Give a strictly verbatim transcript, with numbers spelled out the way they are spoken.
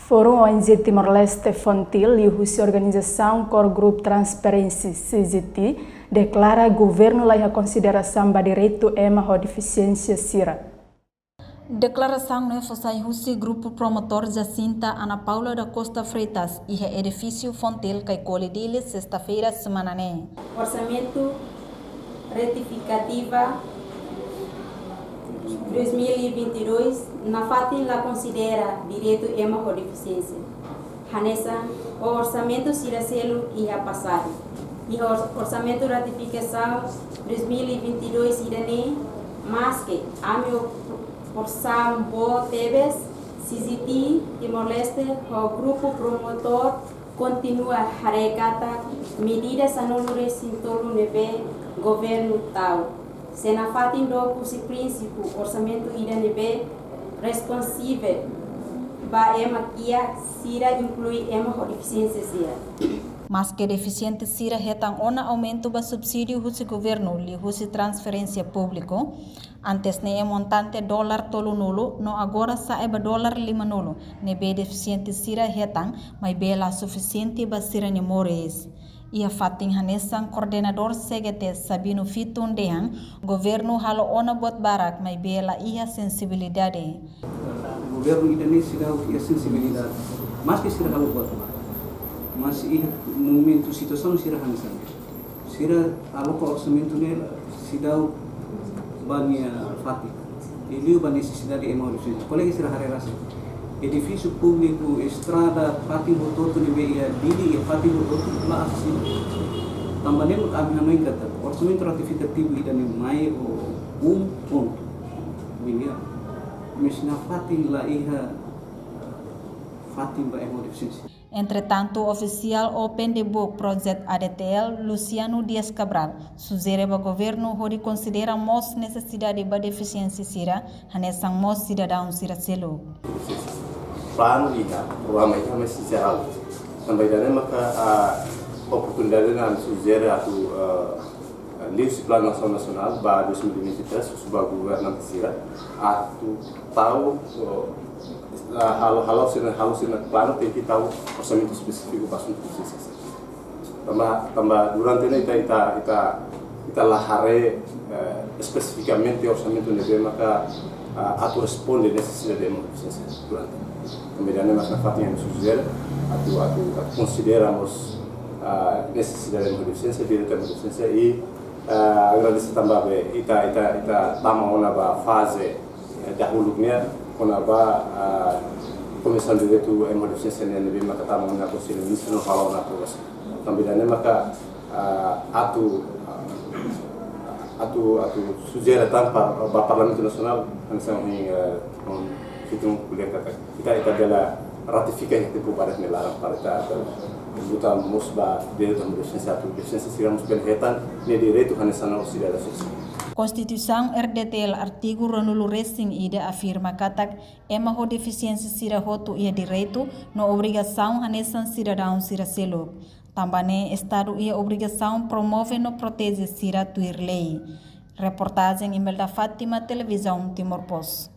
Forum O N G Timor-Leste, FONTIL, liuhusi organizasaun Core Group Transparency, C G T, deklara governu la iha konsiderasaun ba direitu ema ho defisiénsia sira. Deklarasaun ne'e fó sai husi grupu promotór Jacinta Ana Paula da Costa Freitas, iha edifísiu FONTIL, Caicoli, Dili, sesta-feira semana ne'e. Orsamentu retifikativa dois mil e vinte e dois, nafatin la konsidera direitu ema ho defisiénsia. Hanesan orsamentu sira seluk iha pasadu. Iha ors-, orsamentu ratifikasaun dois mil e vinte e dois ida-ne'e, maske ami ho porsaun boot tebes, C G T Timor-Leste ho grupu promotór kontinua haree katak medida sanulu-resin-tolu ne'ebé governu tau sei nafatin dook husi prinsípiu orsamentu ida ne'ebé responsivu ba ema kiak sira, inklui ema ho defisiénsia sira. Maske defisiente sira hetan ona aumentu ba subsídiu husi governu liuhusi transferénsia públiku, antes ne'e montante dolar tolunulu, no agora sa'e ba dolar limanulu ne'ebé defisiente sira hetan, maibé la sufisiente ba sira-nia moris. Iha fatin hanesan koordenadór C G T Sabino Fitun dehan, governu halo ona buat barak, maibé la iha sensibilidade. Governu ida-ne'e seidauk iha sensibilidade. Maske sira halo buat barak, mas iha momentu situasaun sira hanesan. Sira aloka orsamentu ne'e seidauk ba nia fatin. Liuliu ba nesesidade ema ho defisiénsia. Kolega sira haree rasik. Edifísiu públiku, estrada, fatin hotu-hotu ne'ebé iha Dili, iha fatin hotu-hotu la asesivel. Tanba ne'e mak ami hanoin katak orsamentu ratifikativu ida-ne'e mai ho um pontu. Binian. Mas nafatin la iha fatin ba ema ho defisiénsia. Entretantu, ofisiál Open the Book Project, A D T L, Luciano Dias Cabral, sujere ba governu hodi konsidera mós nesesidade ba defisiente sira, hanesan mós sidadaun sira seluk. Planu iha, programa iha, mas sira halo. Tanba ida-ne'e maka, ah, oportunidade ne'e sujere atu, ah, liuhusi Planu Asaun Nasionál ba dois mil e vinte e três, husu ba governante sira atu tau, ah, halo, halo sira, halo sira planu tenke tau orsamentu espesífiku ba asuntu defisiénsia. Tanba, tanba durante ne'e ita, ita, ita, ita la haree, eh, espesifikamente orsamentu ne'ebé maka, ah, atu responde nesesidade ema ho defisiénsia durante. Tanba ida-ne'e mak nafatin ami sujere atu, atu, atu konsidera mós, ah, nesesidade ema ho defisiénsia, direitu ema ho defisiénsia i, ah, agradese tanba be ita, ita, ita tama ona ba faze, eh, dahuluk nian, kona-ba, ah, Komisaun Direitu ema ho defisiénsia nian ne'ebé maka tama ona Konsellu Ministru no halo ona aprovasaun. Tanba ida-ne'e maka, ah, atu, ah, atu, atu sujere tan ba, ba Parlamentu Nasionál, hanesan ohin, eh, ohin Fitun ko'alia katak ita, ita bele ratifika iha tempu badak nia laran para ita, ita luta mós ba direitu ema ho defisiénsia atu defisiente sira mós bele hetan nia direitu hanesan ho sidadaun sira. Konstituisaun R D T L artigu ruanulu-resin-ida afirma katak ema ho defisiénsia sira hotu iha direitu no obrigasaun hanesan sidadaun sira seluk. Tanba ne'e Estadu iha obrigasaun promove no proteje sira tuir lei. Reportajen Imelda Fátima, Televizaun Timor Post.